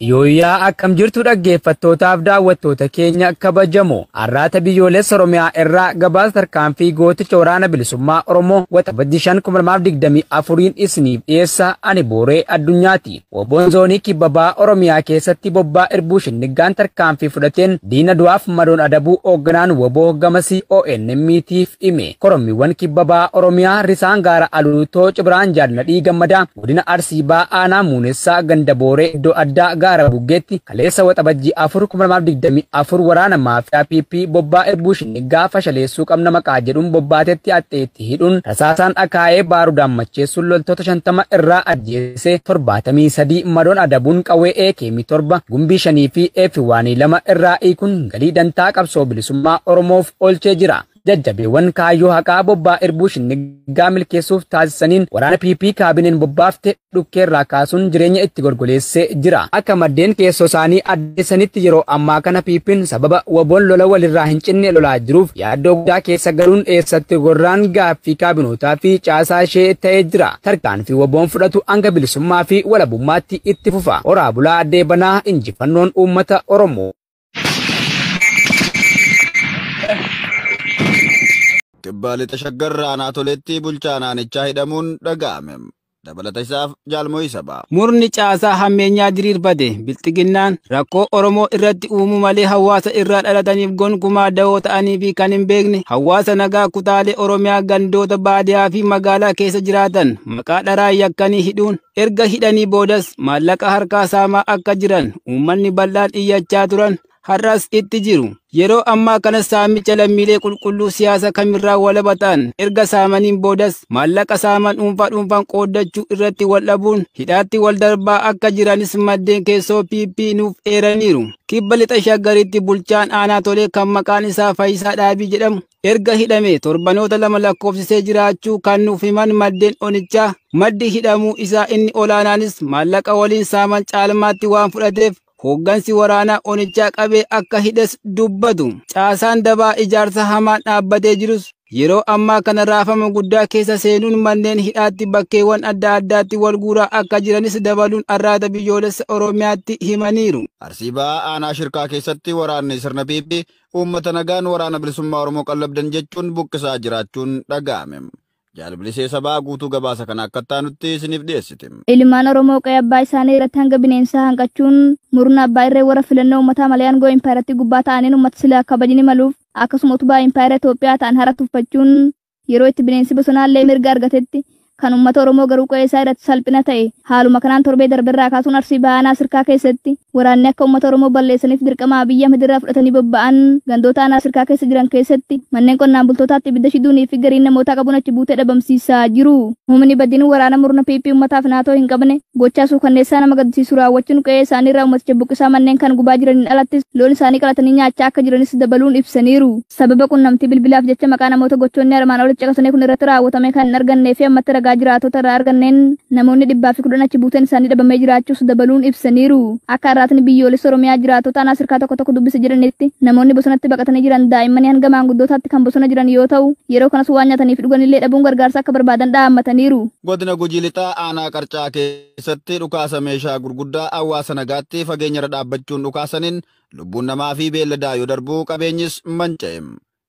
Yooyyaa akkam jirtu dhaggeeffattootaaf daawwattoota keenya kabajamoo Arraata Biyyoolessa Oromiyaa irraa gabaasa tarkaanfii gooticha waraana bilisummaa Oromoo Waxabajjii 5,2024 isiniif dhiyeessa ani Booree Addunyaati. Woboon zoonii kibba bahaa Oromiyaa keessatti bobbaa Irbuu Shindiggaan tarkaanfii fudhateen diina du'aaf madoon adabuu hoogganaan woboo gamasii ONM'tiif hime. Korommiiwwan kibba bahaa Oromiyaa risaan gaara Aluutoo Cibraan Jaalladhii Gammadaa godina Arsii Bahaa Aanaa Muunessaa Ganda Booree iddoo addaa gaara Buggeetti kaleessa Waxabajjii 4,2024 waraana maafiyaa PP bobbaa Irbuu Shindiggaa fashaleessuu qabna maqaa jedhuun bobbaatetti axxeetti hidhuun rasaasaan akaa'ee baarudaan macheessuun loltoota 50 irraa ajjeese 73 madoon adabuun qawwee AKM 7 gumbii 5 fi F1 irraa hiikuun galii dantaa qabsoo bilisummaa Oromoof oolchee jira. Jajjabeewwan kaayyoo haqaa bobbaa Irbuu Shindiggaa milkeessuuf taasisaniin waraana PP kaabineen bobbaafte dhukkeerraa kaasuun jireenya itti golgoleessee jira. Akka maddeen keessoo isaanii addeessanitti yeroo ammaa kana PP'n sababa woboon lola walirraa hin cinne lolaa jiruuf yaaddoo guddaa keessa galuun eessatti gorraan gaaffii kaabinootaa fi caasaa ishee ta'ee jira. Tarkaanfii woboon fudhatu hanga bilisummaa fi walabummaatti itti fufa. Horaa bulaa addee banaa injifannoon uummata Oromoo. Kibba Lixa Shaggar Aanaa Toleetti bulchaa naannichaa hidhamuun dhaga'ame. Dabalata isaaf Jaalmo'ii Sabaa. Murni caasaa hammeenyaa diriirfate bilxiginnaan rakkoo Oromoo irratti uumuu malee hawaasa irraa dhalataniif gonkumaa da'oo ta'anii fi kan hin beekne hawaasa nagaa kutaalee Oromiyaa gandoota baadiyaa fi magaalaa keessa jiraatan maqaa dharaa yakkanii hidhuun erga hidhanii boodas maallaqa harkaa saamaa akka jiran uummanni bal'aan iyyachaa turan har'as itti jiru. Yeroo ammaa kana saamicha lammiilee qulqulluu siyaasa kamirraa walaba ta'an erga saamaniin boodas maallaqa saaman dhuunfaa dhuunfaan qooddachuu irratti wal dhabuun hidhaatti wal darbaa akka jiranis maddeen keessoo PP nuuf eeraniiru. Kibba Lixa Shaggaritti bulchaan Aanaa Tolee kan maqaan isaa Faayisaa Dhaabii jedhamu erga hidhame torbanoota 2 lakkoofsisee jiraachuu kan nuuf himan maddeen onichaa maddi hidhamuu isaa inni olaanaanis maallaqa waliin saaman caalmaatti waan fudhateef hooggansi waraanaa onichaa qabee akka hidhes dubbatu. Caasaan dabaa ijaarsa hamaan dhaabbatee jirus yeroo ammaa kana raafama guddaa keessa seenuun manneen hidhaatti bakkeewwan adda addaatti wal guuraa akka jiranis dabaluun Arraata Biyyoolessa Oromiyaatti himaniiru. Arsii Bahaa Aanaa Shirkaa keessatti waraanni sirna PP uummata nagaan waraana bilisummaa Oromoo qallabdan jechuun buqqisaa jiraachuun dhaga'ame. Jaalbilisee Sabaa guutuu gabaasa kana akka taanutti isiniif dhiyeessite. Ilmaan Oromoo qe'ee abbaa isaanii irratti hanga bineensaa hanqachuun murna abbaa irree warra filannoo uummataa malee aangoo impaayiraatti gubbaa ta'aniin uummata silaa kabajni maluuf akkasuma utubaa impaayira Itoophiyaa ta'an hara tuffachuun yeroo itti bineensi bosonaallee mirga argatetti kan uummata Oromoo garuu qe'ee isaa irratti salphina ta'e haaluma kanaan torbee darberraa kaasuun Arsii Bahaa Aanaa Sirkaa keessatti waraanni akka uummata Oromoo balleessaniif dirqama Abiyyi Ahmed irraa fudhatanii bobba'an gandoota Aanaa Sirkaa keessa jiran keessatti manneen qonnaan bultootaatti ibidda shiduunii fi gariin namootaa qabuun achi buutee dhabamsiisaa jiru. Humni badiin waraana murna PP uummataaf naatoo hin qabne gochaa suukanneessaa nama gaddisiisu raawwachuun qe'ee isaanii irraa uummaticha buqqisaa manneen kan gubaa jiraniin alattis loon isaanii qalatanii nyaachaa akka jiranis dabaluun ibsaniiru. Sababa qunnamtii bilbilaaf jecha maqaa namoota gochoonni armaan olitti caqasanii kun irratti raawwatame kan hin argannee fi ammatti ragaa jiraatota irraa arganneen namoonni 110 achi buuteen isaanii dhabamee jiraachuus dabaluun ibsaniiru. Akka Arraatni Biyyoolessa Oromiyaa jiraatota Aanaa Sirkaa tokko tokko dubbise jedhanitti namoonni bosonatti baqatanii jiran daa'immanii hanga maanguddootaatti kan bosona jiran yoo ta'u yeroo kanas waan nyaataniif dhuganillee dhabuun gargaarsa akka barbaadan dhaammataniiru. Godina Gujii Lixaa Aanaa Qarcaa keessatti dhukaasa meeshaa gurguddaa hawaasa nagaatti fageenyarra dhaabbachuun dhukaasaniin lubbuun namaa fi beelladaa yoo darbuu qabeenyis manca'e.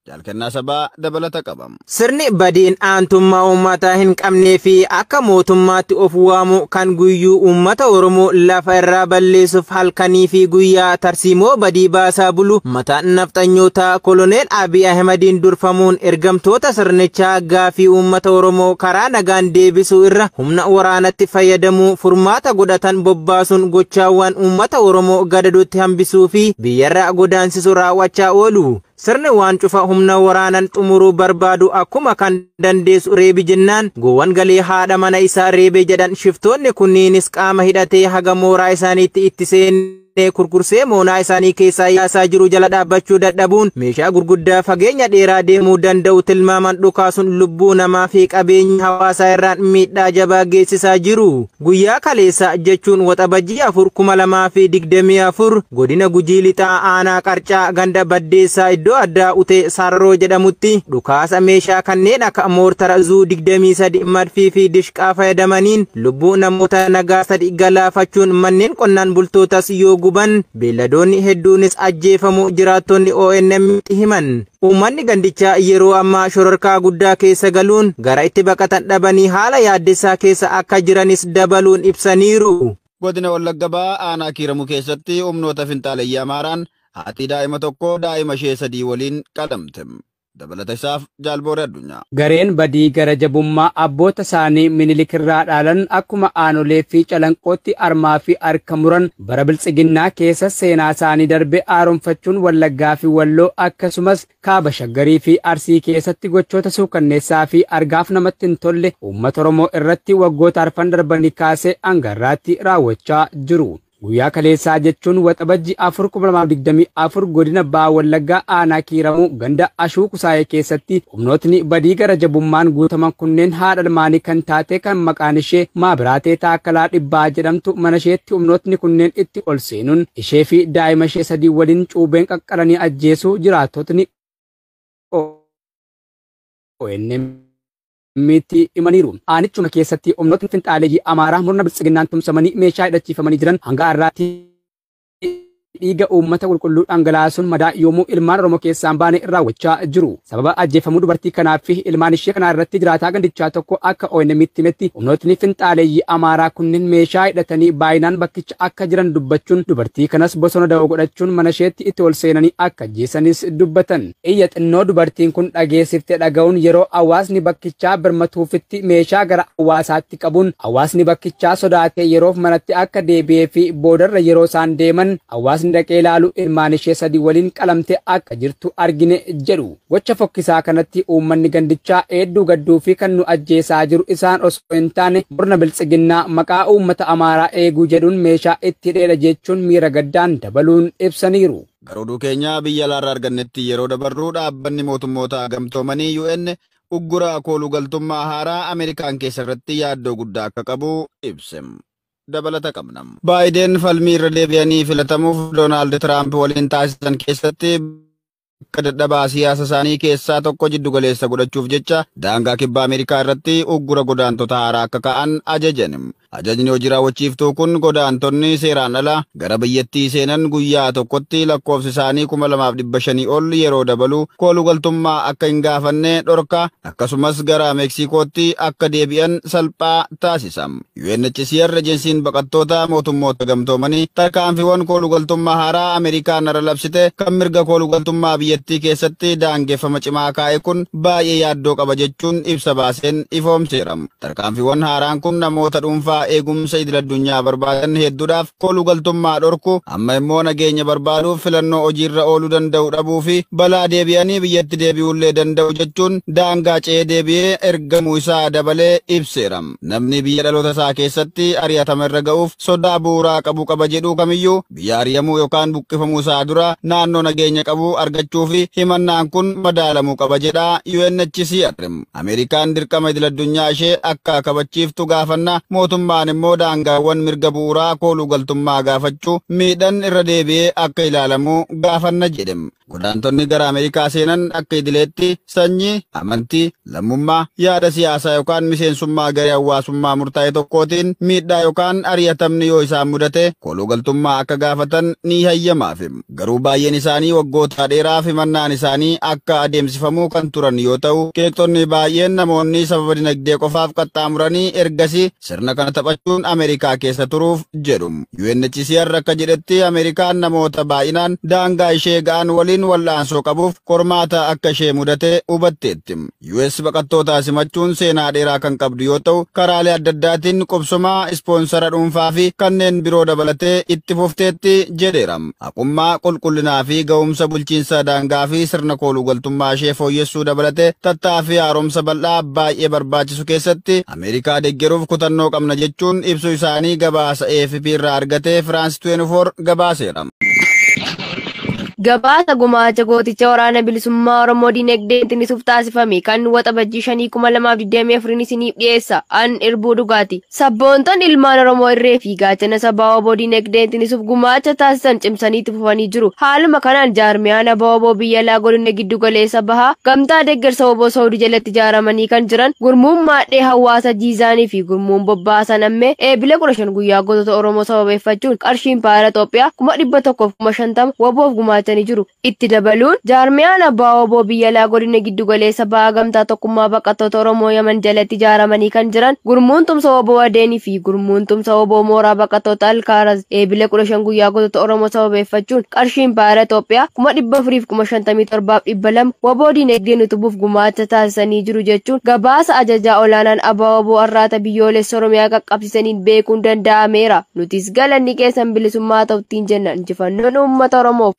Jaalkennaa Sabaa dabalata qaba. Sirni badiin aantummaa uummataa hin qabnee fi akka mootummaatti of waamu kan guyyuu uummata Oromoo lafa irraa balleessuuf halkanii fi guyyaa tarsiimoo badii baasaa bulu mataan nafxanyootaa Koloneel Abiy Ahmediin durfamuun ergamtoota sirnichaa gaafii uummata Oromoo karaa nagaan deebisuu irra humna waraanatti fayyadamuu furmaata godhatan bobbaasuun gochaawwan uummata Oromoo gadadootti hambisuu fi biyyarraa godaansisu raawwachaa oolu. Sirni waan cufa humna waraanan xumuruu barbaadu akkuma kan dandeessu reebi jennaan gowwan galee haadha mana isaa reebe jedhan shiftoonni kunniinis qaama hidhatee haga mooraa isaaniitti itti seene Finfinnee kurkursee moonaa isaanii keessaa yaasaa jiru jala dhaabbachuu dadhabuun meeshaa gurguddaa fageenya dheeraa deemuu danda'u tilmaaman dhukaasuun lubbuu namaa fi qabeenya hawaasaa irraan miidhaa jabaa geessisaa jiru. Guyyaa kaleessa jechuun Waxabajjii 4, 2024 godina Gujii Lixaa aanaa Qarcaa ganda Baddeessaa iddoo addaa Utee Sararoo jedhamutti dhukaasa meeshaa kanneen akka moortara zuu 23, madfii fi dishqaa fayyadamaniin lubbuu namoota nagaa 3 galaafachuun manneen qonnaan bultootas yoo guban beelladoonni hedduunis ajjeefamuu jiraattonni ONM himan. Uummanni gandichaa yeroo ammaa shororkaa guddaa keessa galuun gara itti baqatan dhabanii haala yaaddessaa keessa akka jiranis dabaluun ibsaniiru. Godina Wallagga Bahaa aanaa Kiiramuu keessatti humnoota finxaaleyyii Amaaraan haati daa'ima tokko daa'ima ishee 3 waliin qalamte. Dabalata isaaf Jaalboora Addunyaa. Gareen badii gara jabummaa abboota isaanii Minilik irraa dhaalan akkuma aanolee fi calanqootti armaa fi harka muran bara biltsiginnaa keessa seenaa isaanii darbe haaromfachuun Wallaggaa fi Walloo akkasumas kaaba Shaggarii fi Arsii keessatti gochoota suukanneessaa fi argaaf namatti hin tolle uummata Oromoo irratti waggoota arfan darbanii kaasee hanga har'aatti raawwachaa jiru. Guyyaa kaleessaa jechuun Waxabajji 4, 2024 godina Baha Wallaggaa aanaa Kiiramuu ganda Ashuu Kusaayee keessatti humnootni badii gara jabummaan guutaman kunneen haadha ilmaanii kan taate kan maqaan ishee Maabiraatee Taakkalaa Dhibbaa jedhamtu mana isheetti humnootni kunneen itti ol seenuun ishee fi daa'ima ishee 3 waliin cuubeen qaqqalanii ajjeesuu jiraattotni ONM mitti himaniiru. Aanichuma keessatti humnootni finxaaleeyyii Amaaraa murna biltsiginnaan tumsamanii meeshaa hidhachiifamanii jiran hanga har'aatti dhiiga uummata qulqulluu dhangalaasuun madaa yoomuu ilmaan Oromoo keessaan baane raawwachaa jiru. Sababa ajjeefamuu dubartii kanaa fi ilmaan ishee kanaa irratti jiraataa gandichaa tokko akka ONM'tti himetti humnootni finxaaleeyyii Amaaraa kunneen meeshaa hidhatanii baay'inaan bakkicha akka jiran dubbachuun dubartii kanas bosona da'oo godhachuun mana isheetti itti ol seenanii akka ajjeesanis dubbatan. Iyya xinnoo dubartiin kun dhageessifte dhaga'uun yeroo hawaasni bakkichaa birmatuufitti meeshaa gara hawaasaatti qabuun hawaasni bakkichaa sodaatee yeroof manatti akka deebi'ee fi boodarra yeroo isaan deeman hawaasni dhaqee ilaalu ilmaan ishee 3 waliin qalamte akka jirtu argine jedhu. Gocha fokkisaa kanatti uummanni gandichaa hedduu gadduu fi kan nu ajjeesaa jiru isaan osoo hin taane murna biltsiginnaa maqaa uummata Amaaraa eeguu jedhuun meeshaa itti dheedha jechuun miira gaddaan dabaluun ibsaniiru. Garuu oduu keenya biyya alaarraa argannetti yeroo dabarru dhaabbanni mootummoota gamtoomanii UN uggura kooluu galtummaa haaraa Ameerikaan keessa irratti yaaddoo guddaa akka qabu ibse. Dabalata qabna. Baayiden falmii irra deebi'anii filatamuuf Doonaald Tiraamp waliin taasisan keessatti akka dadhabaa siyaasa isaanii keessaa tokko jiddu galeessa godhachuuf jecha daangaa kibba Ameerikaa irratti uggura godaantota haaraa akka ka'an ajajan. Ajajni hojii raawwachiiftuu kun godaantonni seeraan ala gara biyyattii seenan guyyaa tokkotti lakkoofsi isaanii 2500 ol yeroo dabalu kooluu galtummaa akka hin gaafanne dhorka, akkasumas gara Meeksikootti akka deebi'an salphaa taasisa. UNHCR ejensiin baqattoota mootummoota gamtoomanii tarkaanfiiwwan kooluu galtummaa haaraa Ameerikaan irra labsite kan mirga kooluu galtummaa biyyattii keessatti daangeffama cimaa kaa'e kun baay'ee yaaddoo qaba jechuun ibsa baaseen ifoomseera. Tarkaanfiiwwan haaraan kun namoota dhuunfaa eegumsa idil addunyaa barbaadan hedduudhaaf kooluu galtummaa dhorku, amma immoo nageenya barbaaduuf filannoo hojiirra ooluu danda'u dhabuu fi balaa deebi'anii biyyatti deebi'uullee danda'u jechuun daangaa ce'ee deebi'ee ergamuu isaa dabalee ibseera. Namni biyya dhaloota isaa keessatti ari'atama irra ga'uuf sodaa bu'uuraa qabu qaba jedhu kamiyyuu biyya ari'amuu yookaan buqqifamuu isaa dura naannoo nageenya qabu argachuu fi himannaan kun madaalamuu qaba jedha UNHCR. Ameerikaan dirqama idil addunyaa ishee akka kabachiiftu gaafanna, mootummaan immoo daangaawwan mirga bu'uuraa kooluu galtummaa gaafachuu miidhan irra deebi'ee akka ilaalamu gaafanna jedhe. Godaantonni gara Ameerikaa seenan akka idileetti sanyii, amantii, lammummaa, yaada siyaasaa yookaan miseensummaa garee hawaasummaa murtaa'e tokkootiin miidhaa yookaan ari'atamni yoo isaan mudate kooluu galtummaa akka gaafatan ni hayyamaaf. Garuu baay'een isaanii waggoota dheeraaf himannaan isaanii akka adeemsifamuu kan turan yoo ta'u, qeeqxonni baay'een namoonni sababa dinagdee qofaaf qaxxaamuranii ergasii sirna kana taphachuun Ameerikaa keessa turuuf jedhu. UNHCR akka jedhetti Ameerikaan namoota baay'inaan daangaa ishee ga'an waliin wal'aansoo qabuuf qormaata akka ishee mudate hubatteetti. US baqattoota simachuun seenaa dheeraa kan qabdu yoo ta'u, karaalee adda addaatiin qubsumaa, ispoonsara dhuunfaa fi kanneen biroo dabalatee itti fufteetti jedheera. Haqummaa, qulqullinaa fi ga'umsa bulchiinsa daangaa fi sirna kooluu galtummaa ishee fooyyessuu dabalatee tattaaffii haaromsa bal'aa baay'ee barbaachisu keessatti Ameerikaa deeggaruuf kutannoo qabna. Jechuun ibsu isaanii gabaasa AFP irraa argatee Firaans 24 gabaaseera. Gabaasa gumaacha gooticha Waraana Bilisummaa Oromoo diinagdeen tinisuuf taasifame kan Waxabajjii 5,2024 isiniif dhiyeessa. An Irbuu Dhugaati. Sabboontoon ilmaan Oromoo irree fi gaachana sabaa oboo diinagdeen tinisuuf gumaacha taasisan cimsanii itti fufanii jiru. Haaluma kanaan jaarmiyaan abaa oboo biyya alaa godina giddu galeessa bahaa gamtaa deeggarsa oboo Saudii jalatti ijaaramanii kan jiran gurmuun maadhee hawaasa Jiizaanii fi gurmuun bobbaasan ammee eebila 15 guyyaa gootota Oromoo sababeeffachuun qarshii impaayera Itoophiyaa 150,000 waboof gumaachanii jiru. Itti dabaluun jaarmiyaan abbaa oboo biyya alaa godina giddu galeessa bahaa gamtaa tokkummaa baqattoota Oromoo Yaman jalatti ijaaramanii kan jiran gurmuun tumsa oboo Adeenii fi gurmuun tumsa oboo mooraa baqattoota Alkaaraz eebila 15 guyyaa gootota Oromoo sababeeffachuun qarshii impaayera Itoophiyaa 457,200 waboo diinagdeen utubuuf gumaacha taasisanii jiru jechuun gabaasa ajajaa olaanaan abbaa oboo Arraata Biyyoolessa Oromiyaa qaqqabsiisaniin beekuun danda'ameera. Nutis galanni keessan bilisummaa ta'uttiin jenna, injifannoon uummata Oromoof.